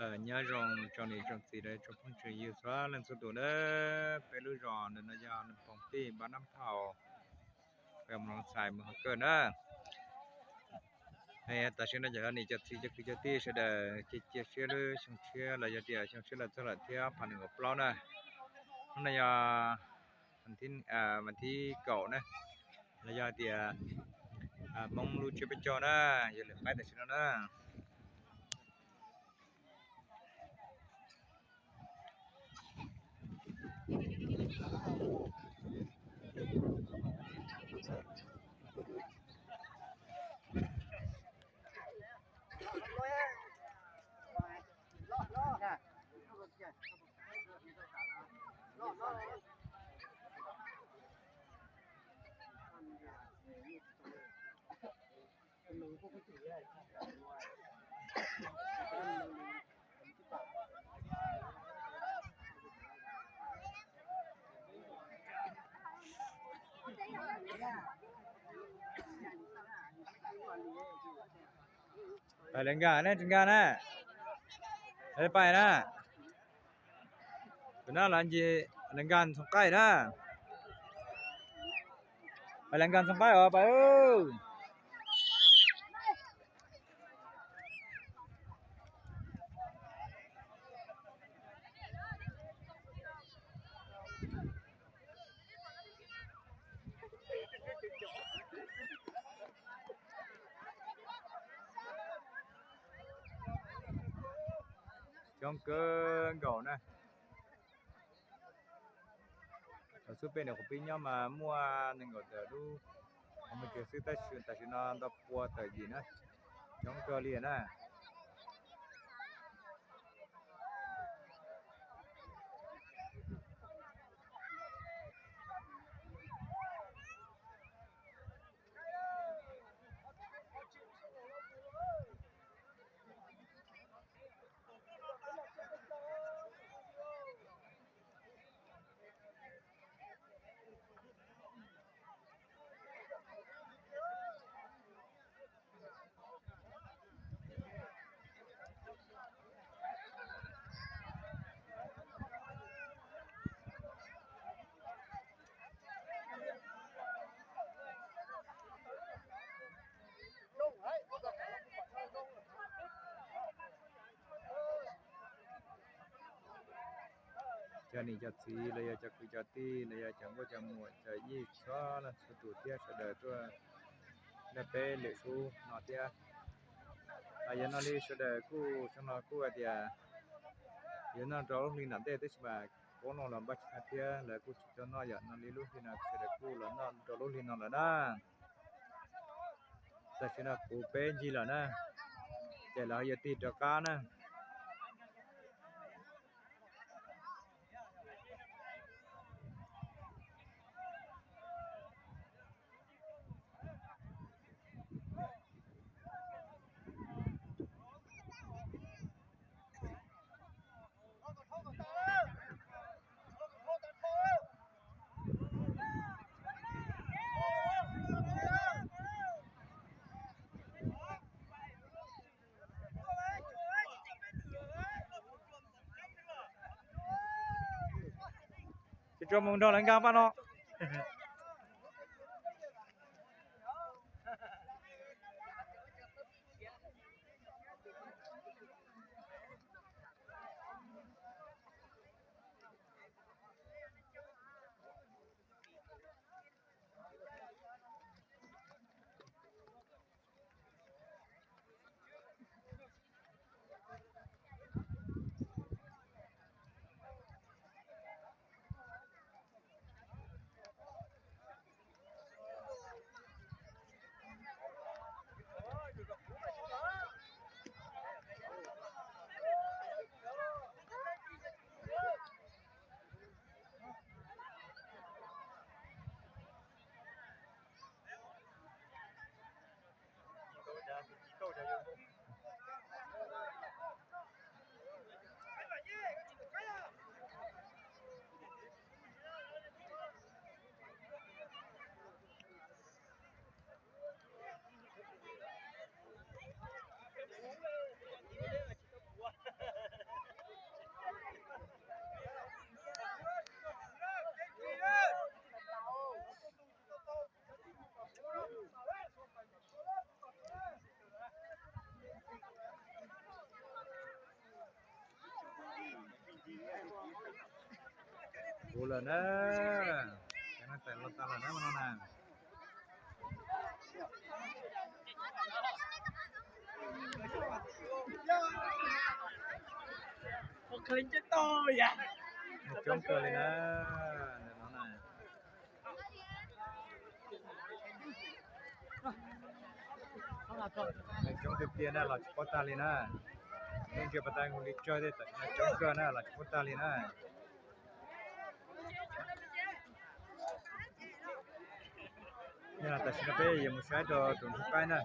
Nyob zoo tsoom niam tsoom txiv, tsoom phooj tsoom ywg txhua leej txhua tus na. Peb lub zos ntawm no yog Naj Phoos Pij, npab Nab Thauj, peb mus Loos Xais mus Hauv Kawj na. Tam sim no cov niam cov txiv cov kwv cov tij sawv daws cia siab lub xyoo tshiab los yog tias xyoo tshiab los txog lawm thiab phav nees nkaum plaub na. Hnub no yog vas thib kaum na, los yog tias Hmoob lub tsiab peb caug na, yog lwm qaib tam sim no na. Pais lawv nkag na, tsis nkag na. Pais na. Tus no los nce lawv nkag ntxoov qaij na. Pais lawv nkag ntxoov qaij os pais. Coob kawg nkaus na. Thaum xub peb niam qhuav pib nyob mas muaj nees nkaum tawm lub qhov muag tsev xwb, tab sis tam sim no ntau pua tawm yim na, coob kawg li na. Cov niam cov txiv los yog cov kwv cov tij los yog cov nkauj cov muam cov yij txhua leej txhua tus thiab sawv daws tuaj nrog peb lwm sub no thiab. Yog no li sawv daws kuj xyoo no kuj hais tias yuav noj rau lub hli nram ntej tab sis mas koob loo los npaj tsis tau thiab lawv kuj tsis tau noj, yog no li lub hli no sawv daws kuj los noj rau lub hli no lawm na. Tam sim no puv peb ncig lawm na, ces lawv yuav tig rov qab na. Tsis tsuas mus nrog lawv nkag paj no. Kuv lawm na, cov neeg tawm los tag lawm na no na. Coob kawg li na, ntawm no na. Coob tiag tiag na, los tsis paub tag li na. Yeej ntsia pas tas nkaus li tsawg tej tam no coob kawg na, los tsis paub tag li na. Tam sim no peb yuav mus saib rau tus ntug qaib na.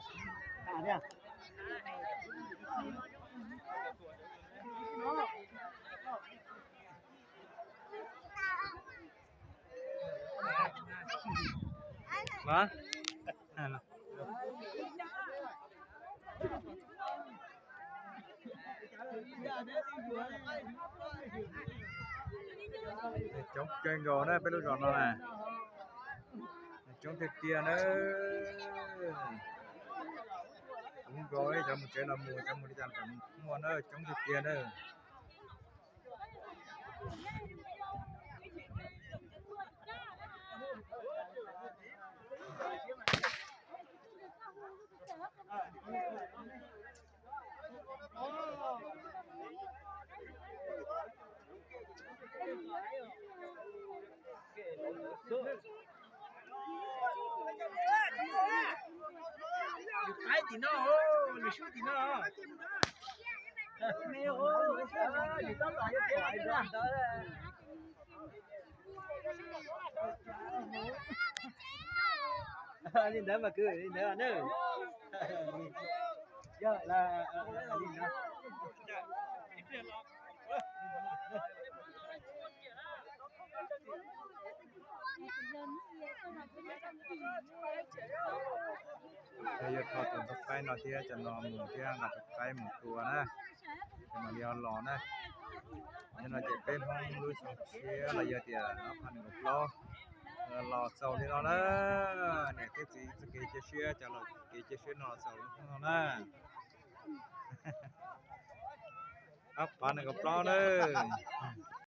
Coob kawg nkaus na peb lub zos no na. Coob tiag tiag na. Coob nkaus, cov mus tsev los mus, cov mus li cas los muaj na, coob tiag tiag na. Qaib tim no, lwm sub tim no. Li ntawd mas kwv li ntawd na. Yog li ntawd. Yog yuav thov tus ntug qaib no thiab cov no mus thiab nqa tus qaib mus tua na. Ces mam li los na. Yog no ces peb Hmoob lub xyoo tshiab los yog tias ob phav nees nkaum plaub los xaus li no na. Niam thiab txiv txoj kev cia siab, cov laus kev cia siab no xaus li no na. Ob phav nees nkaum plaub na.